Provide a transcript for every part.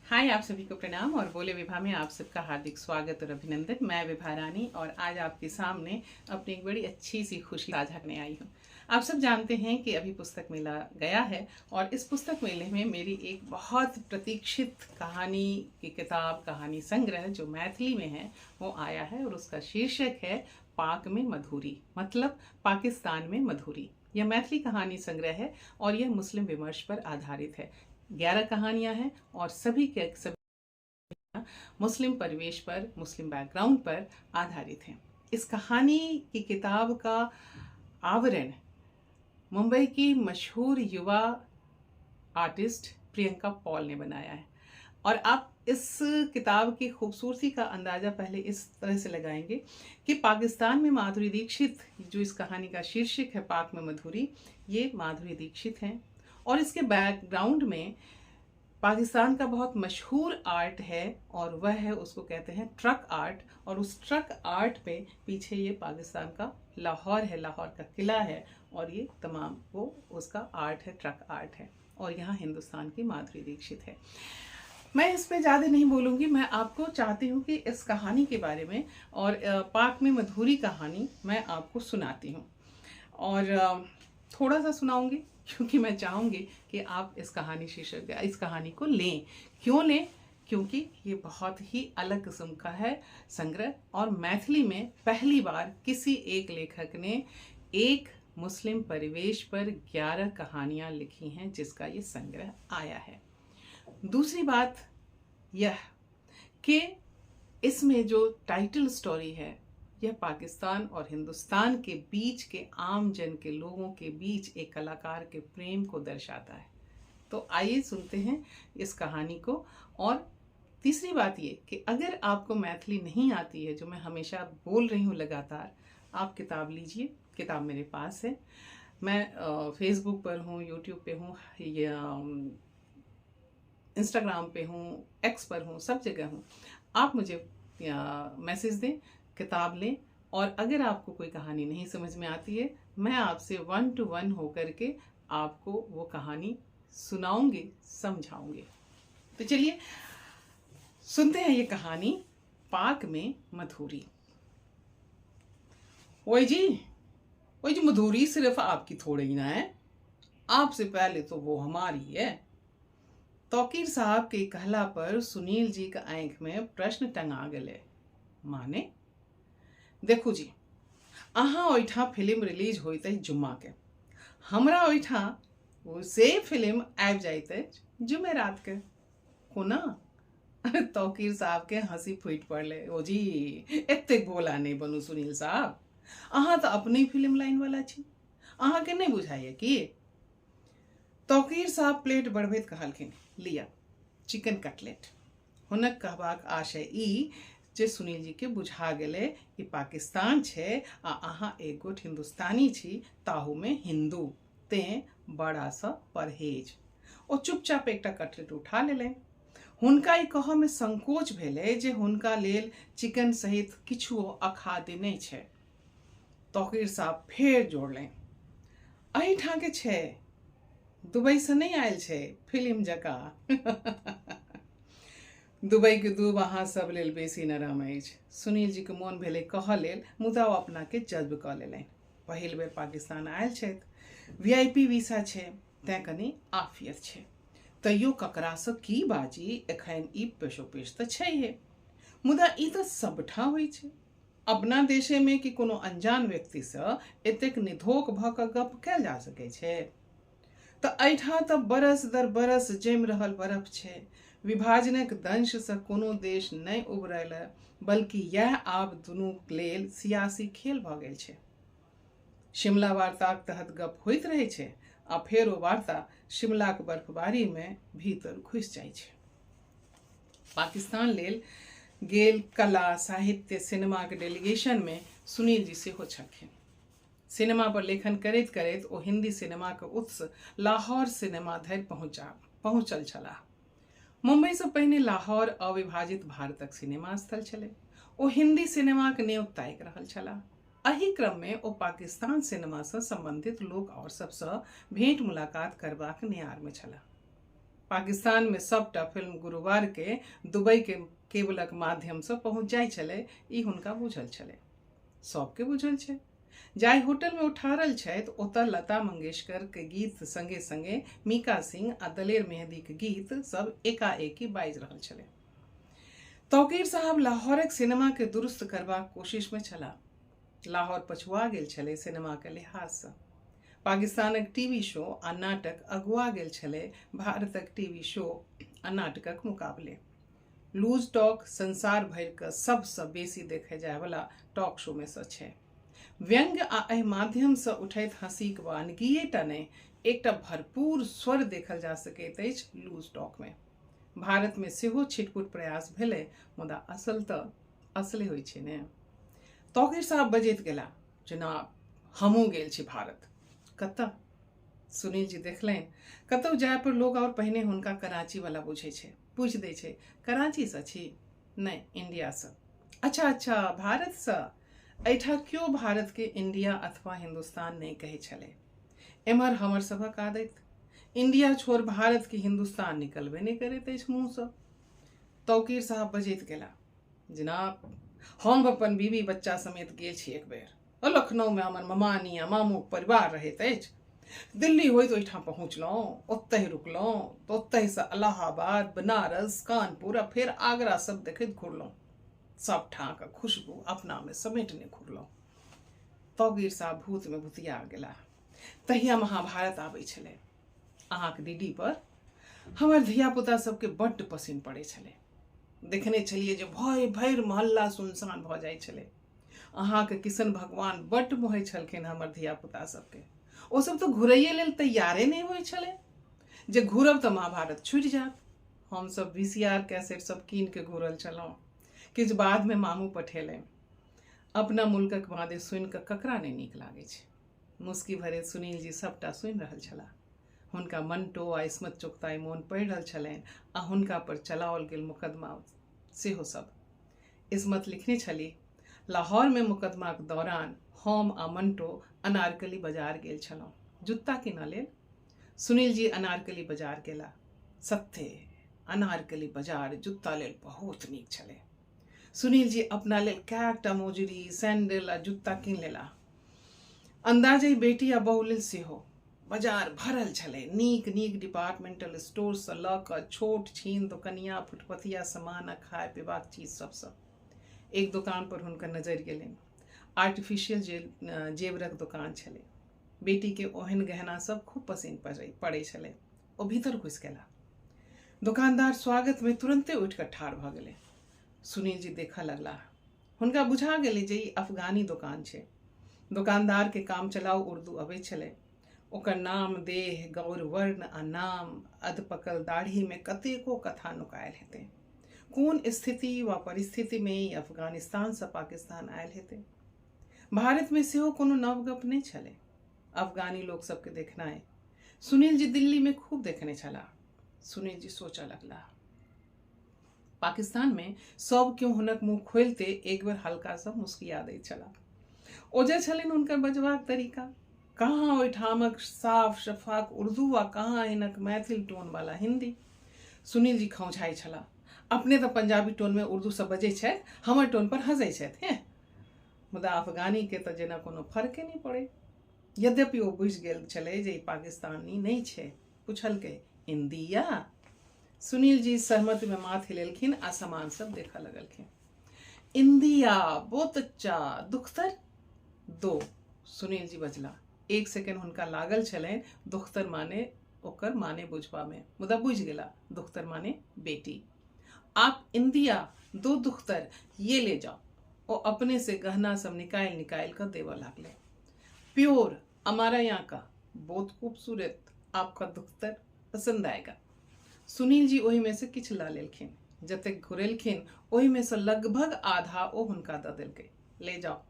हाय, आप सभी को प्रणाम और बोले विभा में आप सबका हार्दिक स्वागत और अभिनंदन। मैं विभा रानी और आज आपके सामने अपनी एक बड़ी अच्छी सी खुशी साझा करने आई हूँ। आप सब जानते हैं कि अभी पुस्तक मेला गया है और इस पुस्तक मेले में मेरी एक बहुत प्रतीक्षित कहानी की किताब, कहानी संग्रह जो मैथिली में है, वो आया है और उसका शीर्षक है पाक में मधुरी, मतलब पाकिस्तान में मधुरी। यह मैथिली कहानी संग्रह है और यह मुस्लिम विमर्श पर आधारित है। 11 कहानियां हैं और सभी के सभी मुस्लिम परिवेश पर, मुस्लिम बैकग्राउंड पर आधारित हैं। इस कहानी की किताब का आवरण मुंबई की मशहूर युवा आर्टिस्ट प्रियंका पॉल ने बनाया है और आप इस किताब की खूबसूरती का अंदाज़ा पहले इस तरह से लगाएंगे कि पाकिस्तान में माधुरी दीक्षित, जो इस कहानी का शीर्षक है पाक में मधुरी, ये माधुरी दीक्षित हैं और इसके बैकग्राउंड में पाकिस्तान का बहुत मशहूर आर्ट है और वह है, उसको कहते हैं ट्रक आर्ट, और उस ट्रक आर्ट पे पीछे ये पाकिस्तान का लाहौर है, लाहौर का किला है और ये तमाम वो उसका आर्ट है, ट्रक आर्ट है और यहाँ हिंदुस्तान की माधुरी दीक्षित है। मैं इस पे ज़्यादा नहीं बोलूँगी। मैं आपको चाहती हूँ कि इस कहानी के बारे में और पाक में मधुरी कहानी मैं आपको सुनाती हूँ और थोड़ा सा सुनाऊँगी क्योंकि मैं चाहूँगी कि आप इस कहानी शीर्षक, इस कहानी को लें। क्यों लें? क्योंकि ये बहुत ही अलग किस्म का है संग्रह और मैथिली में पहली बार किसी एक लेखक ने एक मुस्लिम परिवेश पर 11 कहानियाँ लिखी हैं जिसका ये संग्रह आया है। दूसरी बात यह कि इसमें जो टाइटल स्टोरी है यह पाकिस्तान और हिंदुस्तान के बीच के आम जन के लोगों के बीच एक कलाकार के प्रेम को दर्शाता है। तो आइए सुनते हैं इस कहानी को। और तीसरी बात ये कि अगर आपको मैथिली नहीं आती है, जो मैं हमेशा बोल रही हूँ लगातार, आप किताब लीजिए, किताब मेरे पास है। मैं फेसबुक पर हूँ, यूट्यूब पे हूँ, या इंस्टाग्राम पे हूँ, एक्स पर हूँ, सब जगह हूँ। आप मुझे मैसेज दें, किताब लें और अगर आपको कोई कहानी नहीं समझ में आती है, मैं आपसे 1 to 1 होकर के आपको वो कहानी सुनाऊंगी, समझाऊंगी। तो चलिए सुनते हैं ये कहानी पाक में मधुरी। ओए जी मधुरी सिर्फ आपकी थोड़ी ना है, आपसे पहले तो वो हमारी है। तौकीर साहब के कहला पर सुनील जी का आँख में प्रश्न टंगा गए। माने देखू जी, अहाँ ओहिठाम फिल्म रिलीज होइत अछि जुम्मा के, हमरा ओहिठाम वो से फिल्म आबि जाइत अछि जुमेरात के। कोना? तौकीर साहब के हंसी फूटि पड़लै। ओ जी एतेक भोला नहीं बनू सुनील साहब, अहाँ तऽ अपने फिल्म लाइन वाला छी, अहाँ के नहीं बुझाइए की? तौकीर साहब प्लेट बढ़बैत कहलखिन, लिया चिकन कटलेट। हुनक कहबाक आशय ई जे सुनील जी के बुझा गेलै कि पाकिस्तान छै आ अहाँ एक गोट हिंदुस्तानी छी, ताहू में हिंदू, तें बड़ा सा परहेज। ओ चुपचाप एकटा कटलेट उठा लेलनि। हुनका ई कहऽ में संकोच भेलै जे हुनका लेल चिकन सहित किछुओ अखाद्य नहि छै। तौकीर साहब फेर जोड़लनि, एहिठाम के छै, दुबई से नहि आयल छै फिल्म जकाँ। दुबई के दूब अहाँ सब लेल बेसी नरम अछि। सुनील जी के मोन भेलै कहऽ लेल, मुदा ओ अपना के जज्ब कऽ लेलनि। पहिल बेर पाकिस्तान आयल छथि, VIP visa छै, तें कनि आफियत छै। तैयो ककरासँ की बाजी, एखन ई पेशोपेश तऽ छैहे। मुदा ई तऽ सबठाँ होइ छै। अपना देशे में कि कोनो अनजान व्यक्तिसँ एतेक निधोक भऽ कऽ गप कयल जा सकै छै? तऽ एहिठाम तऽ बरस दर बरस जमि रहल बर्फ छै। विभाजनक दंशसँ कोनो देश नहि उबरल, बल्कि यैह आब दुनू लेल सियासी खेल भऽ गेल छै। शिमला वार्ताक तहत गप होइत रहै छै आ फेर ओ वार्ता शिमलाक बर्फबारी मे भीतर घुसि जाइ छै। पाकिस्तान लेल गेल कला, साहित्य, सिनेमाक डेलीगेशन मे सुनील जी सेहो छलखिन। सिनेमा पर लेखन करैत करैत ओ हिंदी सिनेमाक उत्स लाहौर सिनेमा धरि पहुँचल छलाह। मुंबई सँ पहिने लाहौर अविभाजित भारतक सिनेमा स्थल छलै। ओ हिंदी सिनेमाक नेव ताकि रहल छलाह। एहि क्रम मे ओ पाकिस्तान सिनेमा सँ संबंधित लोक और सब सँ भेंट मुलाकात करबाक नेयार मे छलाह। पाकिस्तान मे सबटा फिल्म गुरुवार के दुबई के केबलक माध्यम सँ पहुँच जाइ छलै, ई हुनका बुझल छलै। सबके बुझल छै। जाहि होटल मे ओ ठहरल छथि ओतऽ लता मंगेशकर के गीत संगे संगे मीका सिंह आ दलेर मेहदीक गीत सब एकाएकी बाजि रहल छलै। तौकीर साहब लाहौरक सिनेमा के दुरुस्त करबाक कोशिश मे छलाह। लाहौर पछुआ गेल छलै सिनेमाक लिहाज सँ। पाकिस्तानक टीवी शो आ नाटक अगुआ गेल छलै भारतक टीवी शो आ नाटकक मुकाबले। लूज टॉक संसार भरिक सबसँ बेसी देखय जायवला टॉक शो मे सँ छै। व्यंग्य आ एहि माध्यम सँ उठैत हँसीक वानगीये टा नहि, एकटा भरपूर स्वर देखल जा सकैत अछि लूज टॉक मे। भारत मे सेहो छिटपुट प्रयास भेलै, मुदा असल तऽ असले होइ छै ने। तौकीर साहब बजैत गेला, जेना हमहूँ गेल छी भारत। कतऽ? सुनील जी देखलनि, कतहु जाय पर लोक आओर पहिने हुनका कराची वाला बुझै छै। पूछि दै छै, कराचीसँ छी? नहि, इंडियासँ। अच्छा अच्छा, भारतसँ। एहिठाम केओ भारतके इंडिया अथवा हिंदुस्तान नहि कहै छलै। एम्हर हमर सभक आदति, इंडिया छोड़ भारतके हिंदुस्तान निकलबे नहि करैत अछि मुँहसँ। तौकीर साहब बजैत गेला, जनाब हम अपन बीवी बच्चा समेत गेल छी एक बेर। लखनऊमे हमर ममानी आ मामूक परिवार रहैत अछि। दिल्ली होइत ओहिठाम पहुँचलहुँ, ओतहि रुकलहुँ, तऽ ओतहिसँ इलाहाबाद, बनारस, कानपुर आ फेर आगरा सब देखैत घुरलहुँ। सब ठाँक खुशबू अपनामे समेटने घुरलहुँ। तौगीर साहब भूतमे भुतिया गेलाह। तहिया महाभारत आबै छलै। अहाँक डीडी पर हमर धियापुता सबके बड्ड पसिन पड़ै छलै। देखने छलियै जे भय भरि मोहल्ला सुनसान भऽ जाइ छलै। अहाँके किशन भगवान बड्ड मोहै छलखिन हमर धियापुता सबके। ओ सब तऽ घुरैये लेल तैयारे नहि होइ छलै जे घुरब तऽ महाभारत छुटि जायत। हमसब वी सी आर कैसेट सब कीन के घुरल छलहुँ। किछु बादमे मामू पठेलनि। अपना मुल्कक बादे सुनि कऽ ककरा नहि नीक लागै छै। मुस्की भरैत सुनील जी सबटा सुनि रहल छलाह। हुनका मंटो आ इस्मत चुगताई मोन पड़ि रहल छलनि आ हुनका पर चलाओल गेल मुकदमा सेहो सब। इस्मत लिखने छलीह, लाहौरमे मुकदमाक दौरान हम आ मंटो अनारकली बाजार गेल छलहुँ जुत्ता कीनऽ लेल। सुनील जी अनारकली बाजार गेलाह। सत्ते अनारकली बाजार जुत्ता लेल बहुत नीक छलै। सुनील जी अपना लेल कएकटा मोजरी, सैंडल आ जुत्ता कीन लेलाह। अन्दाजे बेटी आ बहु लेल सेहो। बाजार भरल छलै। नीक नीक डिपार्टमेंटल स्टोरसँ लऽ कऽ छोट छीन दोकनिया, फुटपथिया सामान आ खाय पीबाक चीज सबसँ। एक दोकान पर हुनकर नजरि गेलनि। आर्टिफिशियल जेवरक दोकान छलै। बेटीके ओहन गहना सब खूब पसिन पड़ै छलै। ओ भीतर घुसि गेला। दोकानदार स्वागतमे तुरन्ते उठि कऽ ठाढ़ भऽ गेलै। सुनील जी देखऽ लगलाह। हुनका बुझा गेलै जे ई अफगानी दोकान छै। दोकानदारके काम चलाउ उर्दू अबै छलै। ओकर नाम, देह, गौर वर्ण आ नाम, अधपकल दाढ़ीमे कतेको कथा नुकायल हेतै। कोन स्थिति वा परिस्थितिमे ई अफगानिस्तानसँ पाकिस्तान आयल हेतै। भारतमे सेहो कोनो नव गप नहि छलै अफगानी लोक सबके देखनाइ। सुनील जी दिल्लीमे खूब देखने छलाह। सुनील जी सोचऽ लगलाह। पाकिस्तान में सब केओ हुनक मुंह खोलिते एक बेर हल्का सा मुस्किया दैत छलाह। ओ जे छलनि हुनकर बजबाक तरीका, कहाँ ओहिठामक साफ शफाक उर्दू आ कहाँ हिनक मैथिल टोन वाला हिंदी। सुनील जी खौंझाइ छलाह। अपने तऽ पंजाबी टोन में उर्दू सब बजै छथि, हमर टोन पर हँसै छथि। हें, मुदा अफगानी के तऽ जेना कोनो फर्के नहि पड़ै। यद्यपि ओ बुझि गेल छलै जे ई पाकिस्तानी नहि छै। पुछलकै, इंदिया? सुनील जी सहमति में माथ हिलेलखिन आ सामान सब देखऽ लगलखिन। इंदिया बहुत अच्छा, दुख्तर दो। सुनील जी बजला। एक सेकेंड हुनका लागल छलनि दुख्तर माने ओकर माने बुझबा में, मुदा बुझि गेला दुख्तर माने बेटी। आप इंदिया दो दुख्तर ये ले जाओ। ओ अपने से गहना सब निकालि निकालि कऽ देबऽ लागलै। प्योर हमारा यहाँ का, बहुत खूबसूरत, आपका दुख्तर पसंद आएगा। सुनील जी ओहिमे से किछु लऽ लेलखिन। जतेक घुरेलखिन ओहिमे से लगभग आधा ओ हुनका दऽ देलकै। ले जाओ,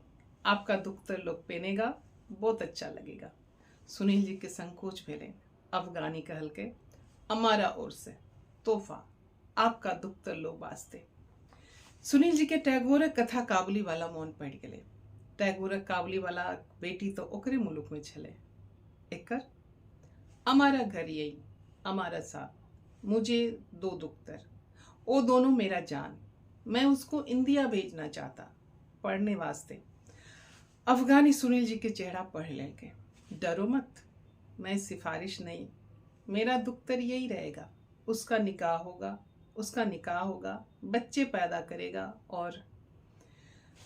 आपका दुख्तर लोग पहनेगा, बहुत अच्छा लगेगा। सुनील जी के संकोच भेलनि। अफगानी कहलकै, हमारा ओर से तोहफा आपका दुख्तर लोग वास्ते। सुनील जी के टैगोरक कथा काबुली वाला मोन पड़ि गेलै। टैगोरक काबुली वाला बेटी तऽ ओकरे मुलुक में छलै। एकर हमारा घर यही, हमारा साथ, मुझे दो दुख्तर, ओ दोनों मेरा जान, मैं उसको इंडिया भेजना चाहता पढ़ने वास्ते। अफगानी सुनील जी के चेहरा पढ़ लेलकै, डरो मत, मैं सिफारिश नहीं, मेरा दुख्तर यही रहेगा, उसका निकाह होगा, उसका निकाह होगा, बच्चे पैदा करेगा। और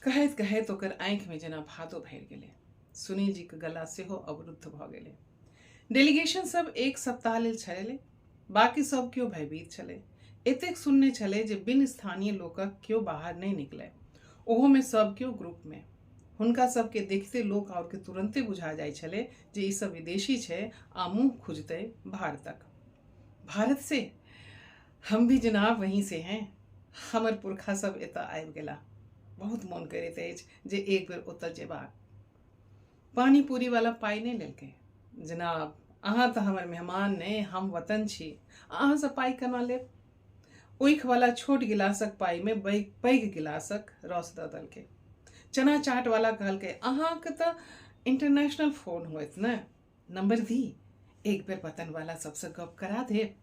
कहैत कहैत ओकर आँखिमे जेना भादो भरि गेलै। सुनील जीके गला सेहो अवरुद्ध भऽ गेलै। डेलीगेशन सब एक सप्ताह लेल छलै, बाकी सब केओ भयभीत छलै। एतेक सुनने छलै जे बिन स्थानीय लोकक केओ बाहर नहि निकलै, ओहोमे सब केओ ग्रुपमे। हुनका सबके देखिते लोक आओरके तुरन्ते बुझा जाइ छलै जे ई सब विदेशी छै आ मुँह खुजतै भारतक। भारत से? हम भी जनाब वहीं से हैं, हमर पुरखा सब एतऽ आबि गेला, बहुत मोन करैत अछि जे एक बेर ओतऽ जेबाक। पानीपूरी वाला पाइ नहि लेलकै। जनाब अहाँ तऽ हमर मेहमान नहि, हम वतन छी, अहाँसँ पाइ केना लेब? ओखिवला छोट गिलासक पाइमे पैघ गिलासक रस दऽ देलकै। चना चाट वाला कहलकै, अहाँके तऽ इंटरनेशनल फोन होयत ने, नंबर दी, एक बेर वतन वाला सबसँ गप करा देब।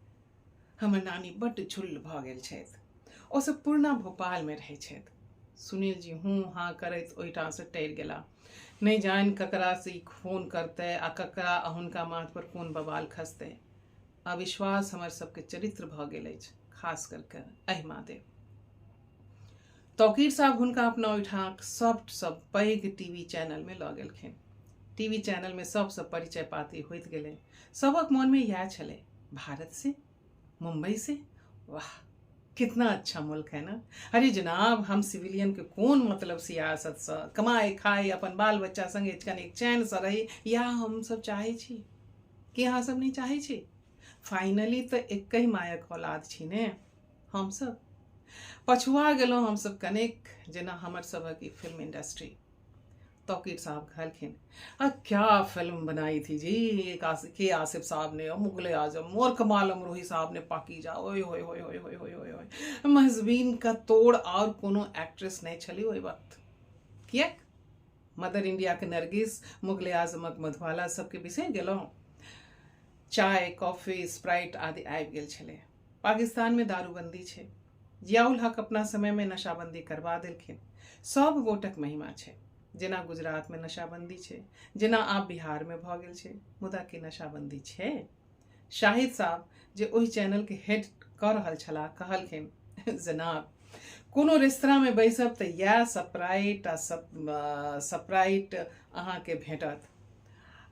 हमर नानी बड्ड झुल्ल भऽ गेल छथि, ओ सब पुरना भोपालमे रहै छथि। सुनील जी हूँ हाँ करैत ओहिठामसँ टरि गेला। नहि जानि ककरासँ ई फोन करतै आ ककरा आ हुनका माथपर कोन बवाल खसतै। अविश्वास हमर सबके चरित्र भऽ गेल अछि, खास करके एहि मादे। तौकीर साहब हुनका अपना ओहिठामक सबसँ पैघ टीवी चैनलमे लऽ गेलखिन। टीवी चैनलमे सबसँ परिचय पाती होइत गेलै। सबक मोनमे इएह छलै, भारत से, मुंबई से, वाह कितना अच्छा मुल्क है ना। अरे जनाब हम सिविलियन के कोन मतलब सियासतसँ, कमाए खाए अपन बाल बच्चा संगे कनिक चैनसँ रही, इएह हमसब चाहै छी। की अहाँ सब नहि चाहै छी? फाइनली तऽ एकहि मायक औलाद छी ने हमसब। पछुआ गेलहुँ हमसब कनेक, जेना हमर सबक ई फिल्म इंडस्ट्री। तौकीर साहब कहलखिन, आ क्या फिल्म बनाई थी जी एक के आसिफ साहब ने, और मुगले आजम, और कमाल अमरोही साहब ने पाकीजा, ओए होए होए होए होए होए होए होए। महजबीन का तोड़ और कोनो एक्ट्रेस नहीं छली ओहि वक्त। किएक? मदर इंडिया के नरगिस, मुगले आजमक मधुबाला सबके बिसरि गेलहुँ। चाय, कॉफी, स्प्राइट आदि आबि गेल छलै। पाकिस्तानमे दारूबंदी छै। जियाउल हक अपना समयमे नशाबंदी करबा देलखिन। सब गोटक महिमा छै। जेना गुजरातमे नशाबंदी छै, जेना आब बिहारमे भऽ गेल छै, मुदा की नशाबंदी छै? शाहिद साहब जे ओहि चैनलके हेड कऽ रहल छलाह कहलखिन, जनाब कोनो रेस्तराँमे बैसब तऽ इएह स्प्राइट आ स्प्राइट अहाँके भेटत।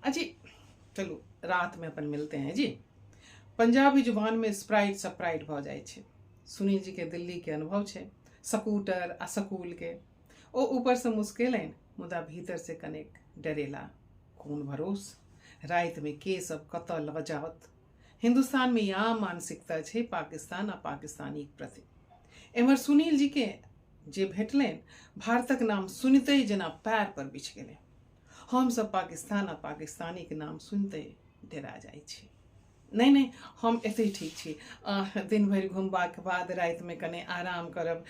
अजी चलू रातमे अपन मिलते हैं जी। पंजाबी जुबानमे स्प्राइट स्प्राइट भऽ जाइ छै। सुनील जीके दिल्लीके अनुभव छै, सकूटर आ सकूलके। ओ ऊपरसँ मुस्केलनि, मुदा भीतरसँ कनेक डरेला। कोन भरोस, रातिमे के सब कतऽ लऽ जाओत। हिन्दुस्तानमे ई आम मानसिकता छै पाकिस्तान आ पाकिस्तानीक प्रति। एम्हर सुनील जीके जे भेटलनि, भारतक नाम सुनिते जेना पैर पर बिछि गेलै। हमसब पाकिस्तान आ पाकिस्तानीक नाम सुनिते डेरा जाइ छी। नहि नहि, हम एतहि ठीक छी। दिन भरि घुमबाक बाद रातिमे कने आराम करब,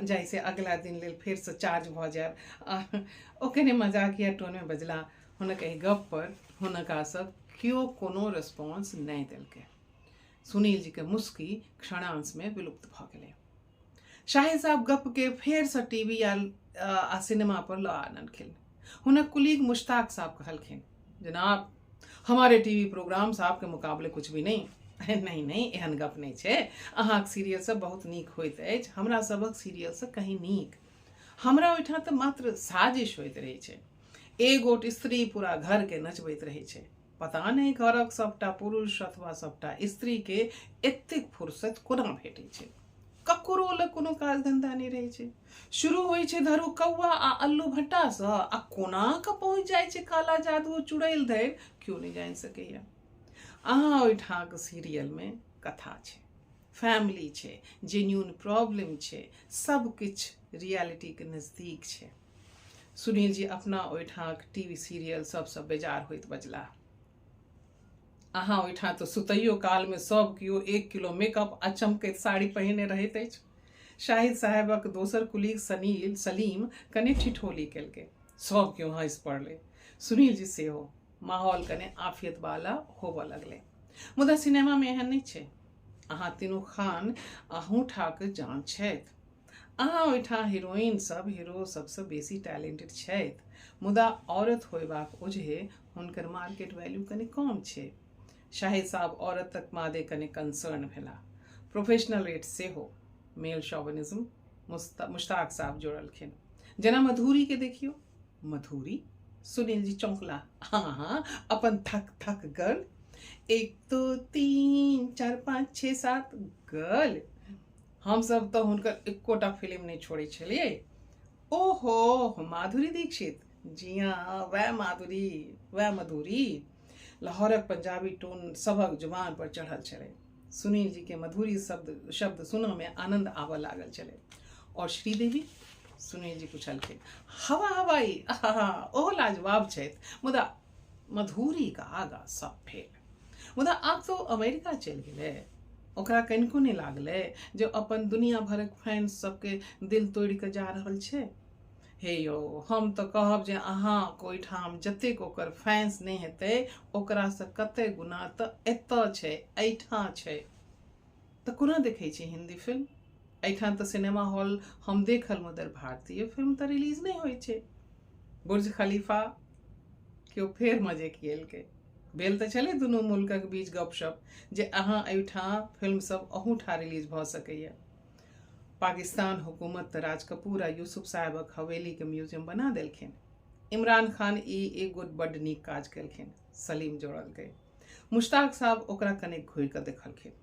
जाहिसँ अगिला दिन लेल फेरसँ चार्ज भऽ जायब। ओ कने मजाकिया टोनमे बजला। हुनक एहि गप पर हुनकासँ केओ कोनो रेस्पॉन्स नहि देलकै। सुनील जीके मुस्की क्षणांशमे विलुप्त भऽ गेलै। शाहिद साहब गपके फेरसँ टीवी आ सिनेमा पर लऽ आनलखिन। हुनक कुलीग मुश्ताक साहब कहलखिन, जनाब हमारे टीवी प्रोग्राम साहब के मुकाबले कुछ भी नहीं। नहीं नहीं, एहन गप नहीं छै। अहाँक सीरियल सब बहुत नीक होइत अछि, हमरा सबक सीरियल से कहीं नीक। हमरा ओहिठाम तऽ मात्र साजिश होइत रहै छै। एक गोट स्त्री पूरा घर के नचबैत रहै छै। पता नहि घरक सबटा पुरुष अथवा सबटा स्त्री के एतेक फुर्सत कोना भेटै छै। ककरो लग कोनो काज धंधा नहि रहै छै। शुरू होइ छै धरू कौआ आ अल्लू भट्टासँ आ कोना कऽ पहुँच जाइ छै काला जादू चुड़ैल धरि केओ नहि जानि सकैए। अहाँ ओहिठामक सीरियलमे कथा छै, फैमिली छै, जेन्यून प्रॉब्लम छै, सब किछु रियलिटीके नजदीक छै। सुनील जी अपना ओहिठामक टीवी सीरियल सबसँ बेजार होइत बजलाह, अहाँ ओहिठाम तऽ सुतैयो कालमे सब केओ 1 किलो मेकअप आ चमकैत साड़ी पहिने रहैत अछि। शाहिद साहेबक दोसर कुलीग सलीम कने ठिठोली केलकै। सब केओ हँसि पड़लै। सुनील जी सेहो। माहौल कने आफियत वाला होबऽ लगलै। मुदा सिनेमामे एहन नहि छै। अहाँ तीनू खान अहूँठाक जान छथि। अहाँ ओहिठाम हीरोइन सब हीरो सबसँ बेसी टैलेंटेड छथि, मुदा औरत होयबाक ओजहे हुनकर मार्केट वैल्यू कनि कम छै। शाहिद साहब औरतक मादे कनि कंसर्न भेला, प्रोफेशनल रेट सेहो। मेल शॉविनिज्म मुश्ताक साहब जोड़लखिन। जेना मधुरी के देखियौ, मधुरी सुनील जी चौंकला, हाँ हाँ अपन थक थक गर्ल, 1 2 3 4 5 6 7 गर्ल। हमसब तऽ हुनकर एकोटा फिल्म नहि छोड़ै छलियै। ओहो माधुरी दीक्षित, जी हाँ वएह माधुरी, वएह मधुरी। लाहौरक पंजाबी टोन सभक जुबान पर चढ़ल छलै। सुनील जी के मधुरी शब्द सुनऽ में आनंद आबऽ लागल छलै। और श्रीदेवी, सुनील जी पुछलखिन, हवा हवाई, ओहो लाजवाब छथि, मुदा मधुरी का आगा सब फेल। मुदा आब तो अमेरिका चलि गेलै, ओकरा कनिको नहि लागलै जे अपन दुनिया भरक फैंस सबके दिल तोड़ि कऽ जा रहल छै। हे यौ, हम तऽ कहब जे अहाँके ओहिठाम जतेक ओकर फैंस नहि हेतै ओकरासँ कते गुना तऽ एतऽ छै, एहिठाम छै। तऽ कोना देखै छी हिंदी फिल्म? एहिठाम तऽ सिनेमा हॉल हम देखल, मगर भारतीय फिल्म तऽ रिलीज नहि होइ छै। बुर्ज खलीफा केओ फेर मजे केलकै। भेल तऽ छलै दुनू मुल्कक बीच गपशप जे अहाँ एहिठाम फिल्म सब अहूठाम रिलीज भऽ सकैए। पाकिस्तान हुकूमत तऽ राज कपूर आ यूसुफ साहेबक हवेलीके म्यूजियम बना देलखिन। इमरान खान ई एक गोट बड्ड नीक काज केलखिन, सलीम जोड़लकै। मुश्ताक साहब ओकरा कनेक घुरि कऽ देखलखिन।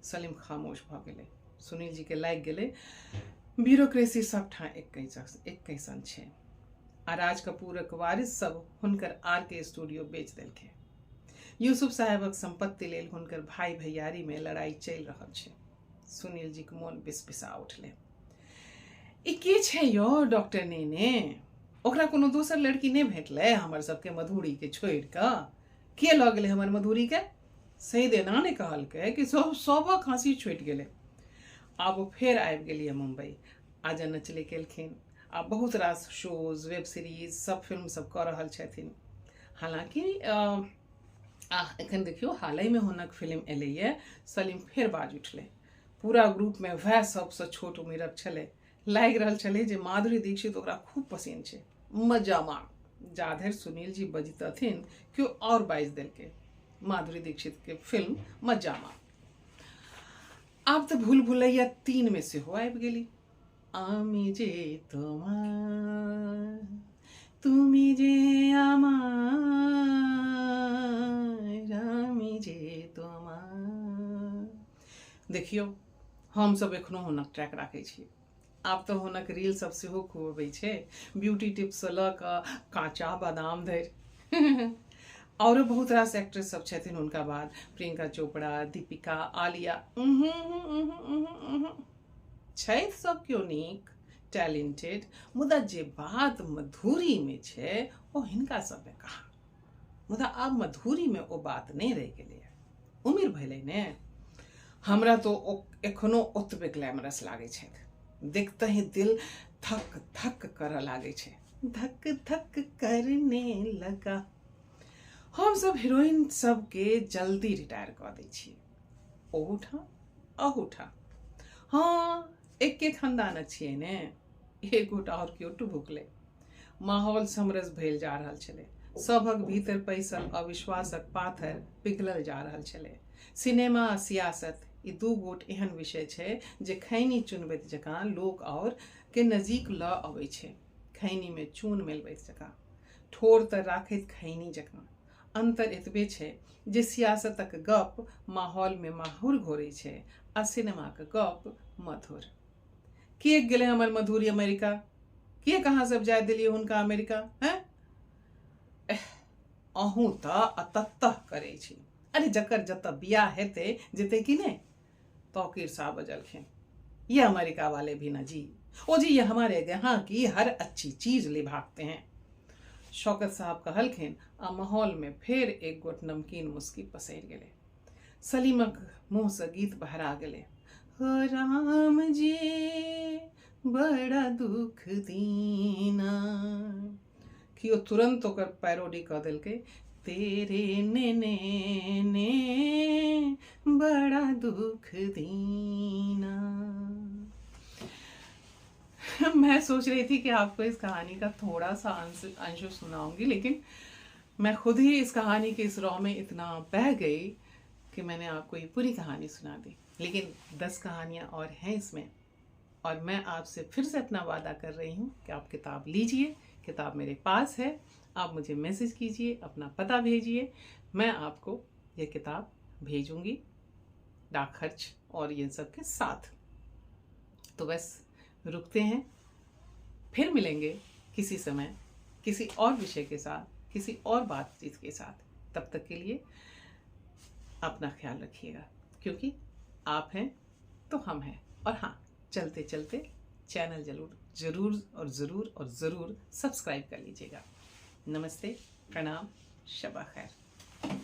सलीम खामोश भऽ गेलै। सुनील जी के लागि गेलै ब्यूरोक्रेसी सबठाम एक्के सन छै। आ राज कपूरक वारिस सब हुनकर आर के स्टूडियो बेच देलखिन। यूसुफ साहेबक संपत्ति लेल हुनकर भाई भैयारी में लड़ाई चलि रहल छै। सुनील जी के मोन बिसबिसा उठलै। ई के छै यौ डॉक्टर नेने? ओकरा कोनो दोसर लड़की नहि भेटलै हमर सबके मधुरी के छोड़ि कऽ? के लऽ गेलै हमर मधुरी के? सही देना ने कहलकै कि सब सबक हँसी छुटि गेलै। आब ओ फेर आबि गेलियै मुम्बई। आजा नचले केलखिन आ बहुत रास शोज, वेब सीरीज सब फिल्म सब कऽ रहल छथिन। हालांकि एखन देखियौ हालहिमे हुनक फिल्म एलैए। सलीम फेर बाज उठलै। पूरा ग्रुपमे वएह सबसँ छोट उम्रक छलै। लागि रहल छलै जे माधुरी दीक्षित ओकरा खूब पसिन छै। मजामा जाधरि सुनील जी बजितथिन केओ और बाजि देलकै, माधुरी दीक्षित के फिल्म मजामा। आब तऽ भूल भुलैया 3 में सेहो आबि गेली। आमी जे तोमार तुमी जे आमार आमी जे तोमार। देखियौ हमसब एखनो हुनक ट्रैक राखै छी। आब तऽ हुनक रील सब सेहो खूब अबै छै, ब्यूटी टिप्ससँ लऽ कऽ काँचा बादाम धरि। औरो बहुत रास एक्ट्रेस सब छथिन हुनका बाद, प्रियंका चोपड़ा, दीपिका, आलिया। छथि सब केओ नीक, टैलेंटेड, मुदा जे बात मधुरीमे छै ओ हिनका सबमे कहाँ। मुदा आब मधुरीमे ओ बात नहि रहि गेलैए, उमिर भेलै ने। हमरा तो एखनो ओतबे ग्लैमरस लागै छथि। देखते ही दिल धक धक करऽ लागै छै, धक धक करने लगा। हमसब हीरोइन सबके जल्दी रिटायर कऽ दै छियै, ओहूठाम अहूठाम। हाँ एके खानदानक छियै ने। एक गोटा और केओ टुभुकलै। माहौल समरस भेल जा रहल छलै। सभक भीतर पैसल अविश्वासक पाथर पिघलल जा रहल छलै। सिनेमा आ सियासत ई दू गोट एहन विषय छै जे खैनी चुनबैत जकाँ लोक और के नजीक लऽ अबै छै। खैनी में चून मिलबैत जकाँ, ठोर तर राखैत खैनी जकाँ। अंतर एतबे छै जे सियासतक गप माहौल में माहुर घोरै छै आ सिनेमाक गप मधुर। किएक गेलै हमर मधुरी अमेरिका? किएक अहाँ सब जाय देलियै हुनका अमेरिका? हैं अहूँ तऽ अतत्तह करै छी। अरे जकर जतऽ बियाह हेतै जेतै कि नहि? तौकीर साहब बजलखिन, ये अमेरिका वाले भी ना जी, ओ जी ये हमारे यहाँ की हर अच्छी चीज ले भागते हैं। शौकत साहब कहलखिन आ माहौल में फेर एक गोट नमकीन मुस्की पसरि गेलै। सलीमक मुँहसँ गीत बहरा गेलै, हो राम जी बड़ा दुख दीना। केओ तुरंत ओकर पैरोडी कऽ देलकै, तेरे नेने ने बड़ा दुख दीना। मैं सोच रही थी कि आपको इस कहानी का थोड़ा सा अंश सुनाऊंगी, लेकिन मैं खुद ही इस कहानी के इस रॉ में इतना बह गई कि मैंने आपको ये पूरी कहानी सुना दी। लेकिन 10 कहानियाँ और हैं इसमें, और मैं आपसे फिर से अपना वादा कर रही हूँ कि आप किताब लीजिए, किताब मेरे पास है, आप मुझे मैसेज कीजिए, अपना पता भेजिए, मैं आपको ये किताब भेजूँगी डाक खर्च और ये सब के साथ। तो बस रुकते हैं, फिर मिलेंगे किसी समय किसी और विषय के साथ, किसी और बातचीत के साथ। तब तक के लिए अपना ख्याल रखिएगा, क्योंकि आप हैं तो हम हैं। और हाँ, चलते चलते चैनल ज़रूर ज़रूर और ज़रूर और ज़रूर सब्सक्राइब कर लीजिएगा। नमस्ते, प्रणाम, शबा खैर।